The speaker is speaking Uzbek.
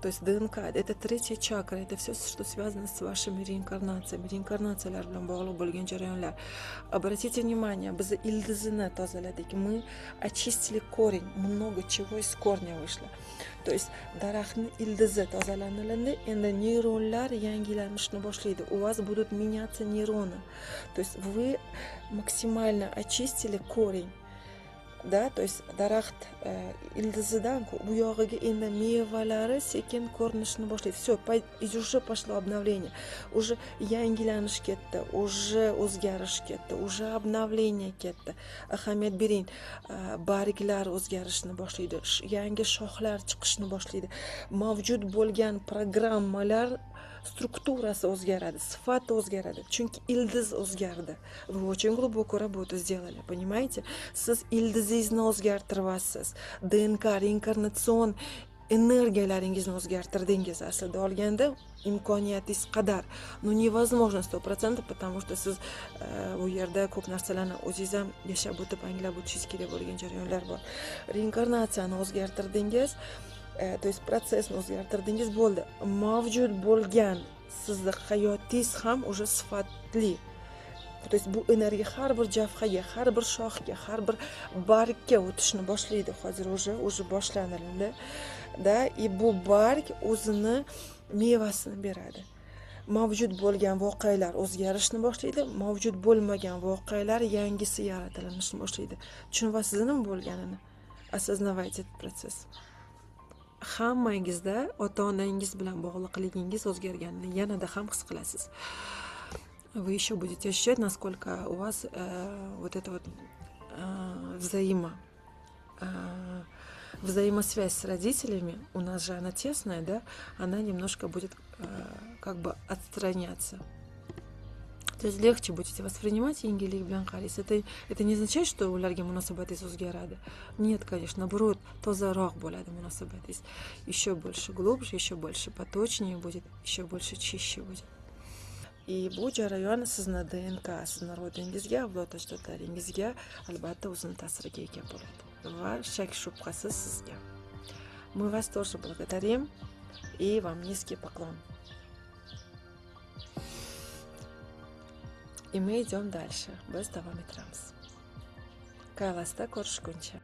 То есть ДНК – это третья чакра, это все, что связано с вашими реинкарнациями, reinkarnatsiyalar bilan bog'liq bo'lgan jarayonlar. Обратите внимание, biz ildizini tozaladik, мы очистили корень, много чего из корня вышло. То есть daraxtni ildizi tozalaniladi, endi neyronlar yangilanishni boshlaydi. У вас будут меняться нейроны. То есть вы максимально очистили корень. Да, то есть daraxt ildizidan bu yog'iga endi mevalari sekin ko'rinishni boshlaydi. Все, уже пошло обновление, уже yangilanish ketdi, уже o'zgarish ketdi, уже обновление ketdi. Ahamiyat bering, barglar o'zgarishni boshlaydi, yangi shoxlar chiqishni boshlaydi. Mavjud bo'lgan programmalar strukturasi o'zgaradi, sifati o'zgaradi, chunki ildiz o'zgardi. Вы очень глубокую работу сделали, понимаете? Siz ildizingizni o'zgartiryapsiz, ДНК, reinkarnatsion energiyalaringizni o'zgartirdingiz. Aslida olganda imkoniyatingiz qadar, но невозможно 100%, потому что siz bu yerda ko'p narsalarni o'zingiz ham yashab o'tib, anglab o'tishingiz kerak bo'lgan jarayonlar bor. Reinkarnatsiyani o'zgartirdingiz, то есть protsessni o'zgartirdingiz, bo'ldi. Mavjud bo'lgan sizni hayotingiz ham уже sifatli. То есть bu energiya har bir javhaga, har bir shoxga, har bir bargga o'tishni boshlaydi. Hozir уже boshlanildi. Да, и bu barg o'zini mevasini beradi. Mavjud bo'lgan voqealar o'zgarishni boshlaydi, mavjud bo'lmagan voqealar yangisi yaratilinishni boshlaydi. Tushunyapsizmi nima bo'lganini? Осознавайте этот процесс. Hammangizda ota-onangiz bilan bog'liqligingiz o'zgarganini yanada ham his qilasiz. Вы еще будете ощущать, насколько у вас вот это вот взаимосвязь с родителями, у нас же она тесная, да, она немножко будет как бы отстраняться. То есть легче будете воспринимать yengillik bilan qaraysiz. Это не означает, что ularga munosabatingiz o'zgaradi. Нет, конечно, наоборот, tozaroq bo'ladi munosabatingiz. Еще больше глубже, еще больше поточнее будет, еще больше чище будет. И bu jarayon sizni ДНК, sizni род ingizga, avlod ajdodlaringizga albatta o'zini ta'siriga ega bo'ladi. Va shak shubhasiz sizga. Мы вас тоже благодарим и вам низкий поклон. И мы идем дальше. Biz davom ettiramiz. Kailasda ko'rishguncha.